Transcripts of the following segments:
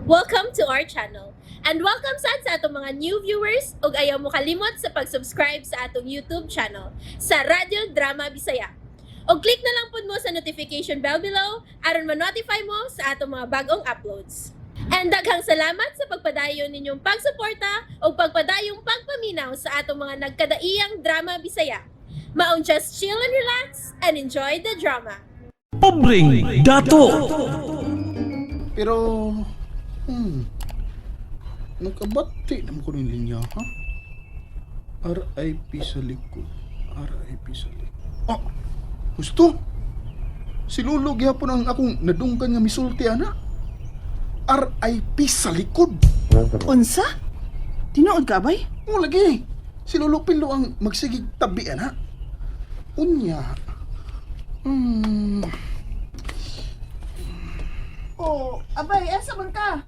Welcome to our channel. And welcome sad sa atong mga new viewers ug ayaw mo kalimot sa pag-subscribe sa atong YouTube channel sa Radyo Drama Bisaya. Og click na lang pud mo sa notification bell below aron ma-notify mo sa atong mga bagong uploads. And daghang salamat sa pagpadayon ninyong pagsuporta ug pagpadayong pagpaminaw sa atong mga nagkadaiyang drama Bisaya. Maong just chill and relax and enjoy the drama. Pobreng Dato. Pero, nakabati naman ko ng linya, ha? RIP sa likod. RIP sa likod. Oh, gusto! Si Lolo gihapon ang akong nadunggan nga misulti, ana. RIP sa likod. Unsa? Tinuod ka bay? O lagi. Si Lolo Pilo ang magsigig tabi, ana. Unya. Oh, abay, asa man ka?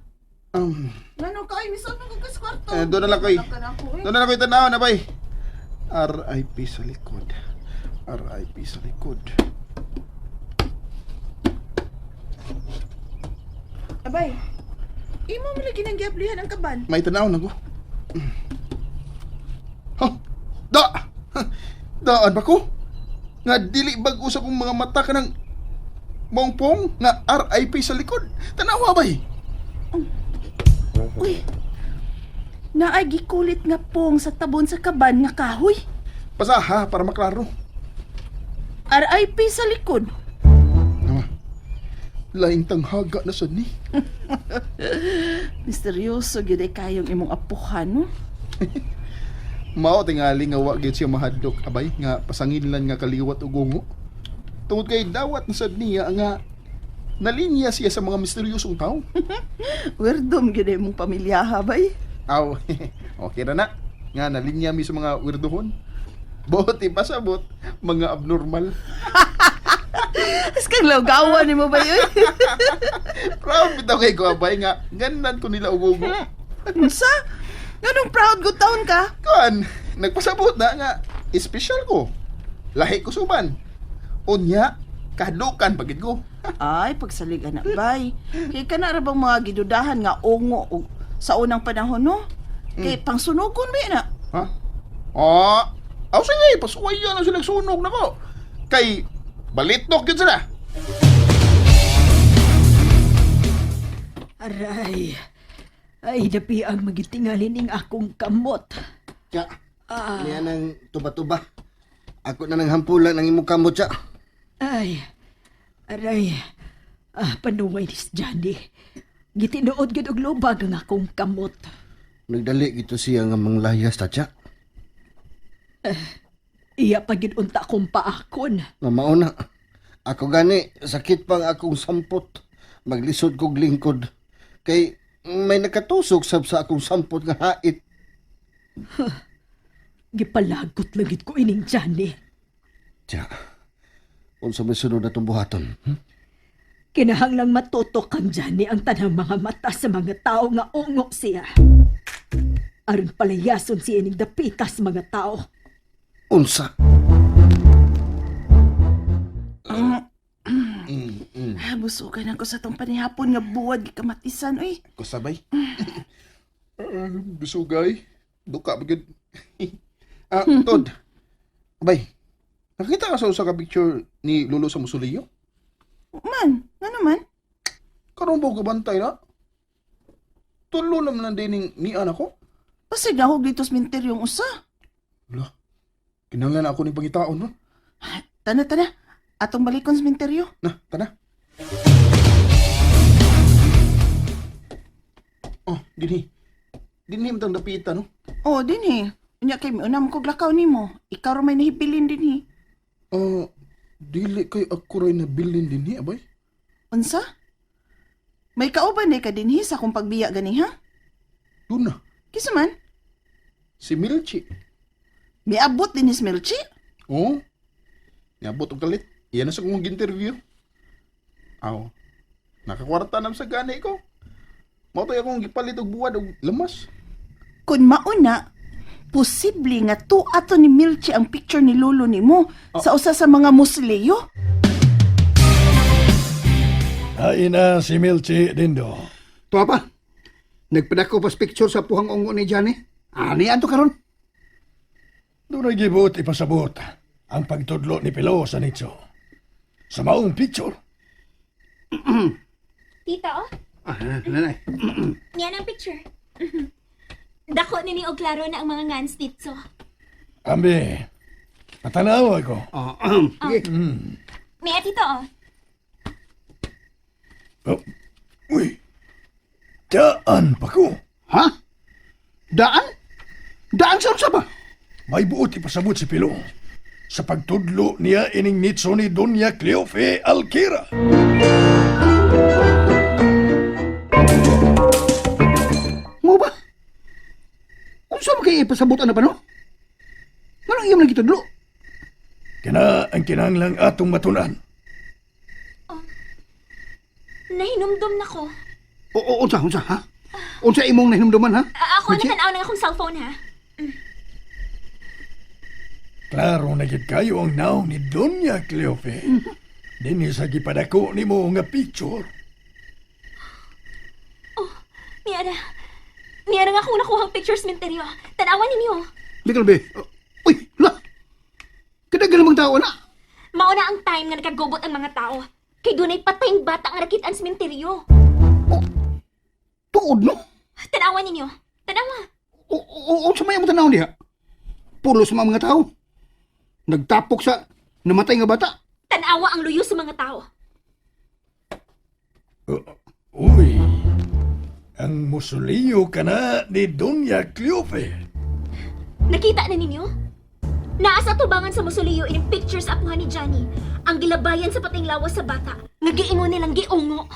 Ngano ka ay misod man ka sa kwarto. Eh, doon na lang koy. Wala ka na ako, eh. Doon na lang ko'y tanaw na, bay. RIP sa likod. RIP sa likod. Abay. Imo mo lagi nang giablihan ang kaban. May tanaw na ko. Ha? Da! Daan ba ko? Nga dili bag-o sa kong mga mata ka ng maungpong nga RIP sa likod. Tanawa bay. Uy. Naay gikulit nga pong sa tabon sa kaban nga kahoy. Pasaha para maklaro. RIP sa likod. Nawa. Laing tanghaga na sad ni. Misteryoso gyud ay kayong imong apuhan, no? Mao tingali nga wa gyud siya mahadlok abay nga pasanginlan nga kaliwat og ungo. Tungod kay dawat na sad niya nga nalinya siya sa mga misteryosong tao. Weirdom gyud ay imong pamilyaha bay. Aw, okay ra na. Nga nalinya mi sa mga wirdohon. Buot ipasabot, mga abnormal. As kang lawgawan nimo bay oy. Proud bitaw kay ko abay nga ganan ko nila og ungo. Unsa? Nganong proud good taon ka? Kuan, nagpasabot na nga espesyal ko. Lahi ko suban. Unya, kadukan pagid ko. Ay, pagsalig anak bay. Kay kana ra bang mga gidudahan nga ungo og sa unang panahon no? Kay pangsunugon ba na? Ha? Ah, aw sige, pasuway na sila sunog na ko. Kay balitok gyud sila. Aray. Ay, dapi ang magitingalin ning akong kamot. Tsa, niya nang tuba-tuba. Ako na nang hampulan ang imong kamot, tsa. Ay, aray. Ah, panuway ni si Johnny. Gitinuod gid og lubag ang akong kamot. Nagdali gito siya nga manglayas ta, tsa. Iya pa gid unta akong paakon. Nga mauna. Ako gani, sakit pang akong sampot. Maglisod kog lingkod. Kay may nakatusok sab sa akong sampot nga hait. Gipalagot lang gid ko ining Johnny. Tsa, unsa may sunod na itong buhaton? Hmm? Kinahanglang matutok kang Johnny ang tanang mga mata sa mga tao nga ungo siya. Aron palayason siya ining dapitas mga tao. Unsa? Ah, busugan ako sa tong panihapon nga buwad gikamatisan oy. Kusabay. Bisugay. Duka ba gyud. Ah, Tod. Abay. Nakita ka sa usa ka picture ni Lolo sa musuliyo? Man, ngano man? Karon ba kabantay na? Tulo naman lang din ni anak ko. Pasig nahog dito sa minteryong usa. Wala. Kinahanglan ako ning pangitaon no. Tana tana. Atong balikon sa minteryo. Na, tana. Oh, dinhi. Dinhi man tang dapita no. Oh, dinhi. Unya kay miuna man kog lakaw nimo. Ikaw ra may nahibilin dinhi. Ah, dili kay ako ray nabilin dinhi abay. Unsa? May kauban day ka dinhi sa akong pagbiya gani ha? Doon na. Kisa man? Si Milchi. Miabot din ni Milchi? Oo. Niabot og kalit. Iyan na sa kong interview. Aw. Nakakwarta na sa gani ko. Mao to'y akong gipalit og buwad og lamas. Kun mauna, posible nga tuato ni Milchi ang picture ni lolo nimo sa usa sa mga musleyo. Ay na si Milchi Dindo. Tuwa pa. Nagpadako pas picture sa puhang ungo ni Johnny. Ani anto karon? Doon ay gibot ipasabot ang pagtudlo ni Pilo sa nitso. Sa maong picture, Tito, oh. Ah, nanay. Yan ang picture. Dako ni og klaro na ang mga ngans nitso. ambi, patanaw ako. Ah, sige. Mia, tito, oh. Oh, uy, daan pa ko. Ha? Daan? Daan sa unsa ba? May buot ipasabot si Pilo sa pagtudlo niya ining nitso ni Doña Cleofe Alquera. Mo ba? Unsa ba kay ipasabot ana pa no? Nganong iyong nagitudlo? Kina ang kinahanglang atong matunan. Nahinumdum na ko. O, o unsa unsa ha? Unsa imong nahinumduman ha? Ako Mitzi? na tanaw ng akong cellphone, ha? Klaro na gid kayo ang naong ni Doña Cleofe. Dinhi sa gipadako nimo nga picture. Mia na. Mia na nga akong nakuhang pictures, Minteryo. Tanawan ninyo. Di ka be. Uy, la. Kadagan namang tao na. Mauna ang time nga nakagubot ang mga tao. Kay dunay patayng bata ang rakit ang sementeryo. Tuod no? Tanawan ninyo. Tanawa. O, o, o, unsa may imong tanaw diha? Pulos mga tao. Nagtapok sa namatay nga bata. Tanawa ang luyo sa mga tao. Uy, ang musuliyo ka na ni Doña Cleofe. Nakita na ninyo? Naa sa tubangan sa musuliyo ining pictures apuhan ni Johnny. Ang gilabayan sa pating lawas sa bata. Nga giingon nilang giungo.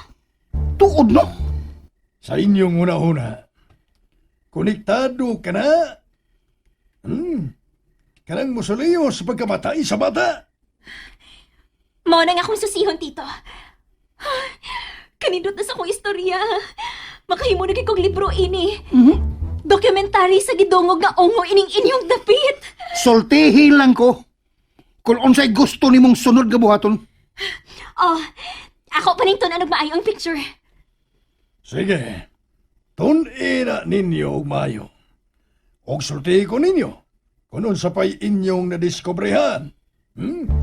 Tuod no? Sa inyong una-una, konektado ka na. Kanang musuliyo sa pagkamatay sa bata. Mao na nga akong susihon, tito. Kanindot na sa akong istorya. Makahimo na kay kong libro ini. Dokumentary sa gidungog nga ungo ining inyong dapit. Sultihi lang ko. Kung unsay gusto nimong sunod nga buhaton. Oh, ako pa ning tun-an og maayo ang picture. Sige, tun-i na ninyo og maayo. Og sultihi ko ninyo kung unsa pa'y inyong nadiskobrehan.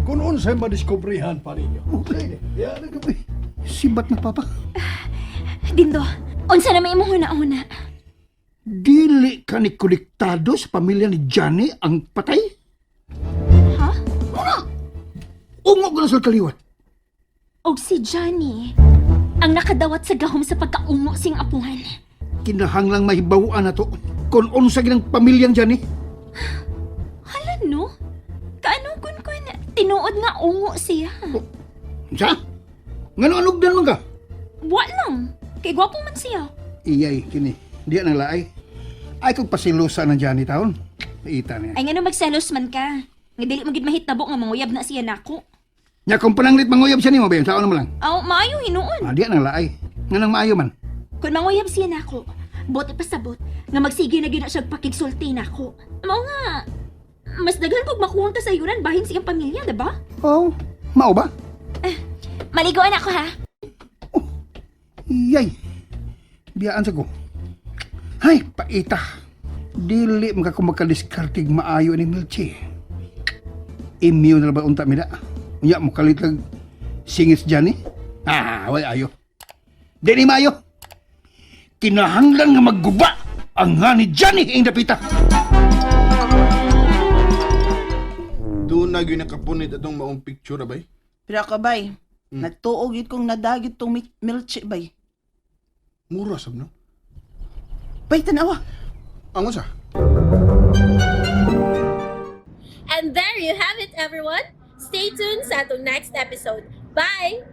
Kung unsa'y madiskobrehan pa ninyo. Sige, yan. Uy, sibat na papa. Dindo, unsa na may imong huna-huna? Dili ka ni konektado sa pamilya ni Johnny ang patay? Ha? Ungo ko na sa kaliwat. Og si Johnny, ang nakadawat sa gahom sa pagkaungo sing apuhan. Kinahanglang mahibaw-an na to. Kung unsa ginang pamilyang Johnny. Hala no? Kaano kun kun tinuod nga ungo siya. Unsa? Ngano anugdan man ka? Wa lang. Kay gwapo man siya. Iyay, kini. Di nang laay. Ay kung pasilusa ng Johnny taon. Ita niya. Ay ngano magselos man ka. Nga dili man gid mahitabo nga manguyab na siya nako. Nya kung pananglit manguyab siya nimo ba yun? Sao naman lang? Aw, maayo hinuon. Ah, di nang laay. Nganong maayo man. Kung manguyab siya nako, bote pasabot nga magsige na gyud na siya pakigsulti nako. Mao nga mas daghan kog makuhang kasayuran bahin sa iyang pamilya, diba? Oh, mao ba? Maligoan ako ha. Iyay. Biyaan sa ko. Ay, paita. Dili man ka ko makadiskartig maayo ni Milchi. Immune na ba unta mi na? Unya mo kalit lang singis Johnny? Ah, way ayo. Dili maayo. Kinahanglan nga magguba ang nga ni Johnny ing dapita. Doon na gyud nakapunit atong maong picture abay. Pero ako bay, nagtuo gyud kong nadagit tong milchi bay. Mura sab no. Bay tanawa. Ang unsa? And there you have it, everyone. Stay tuned sa atong next episode. Bye!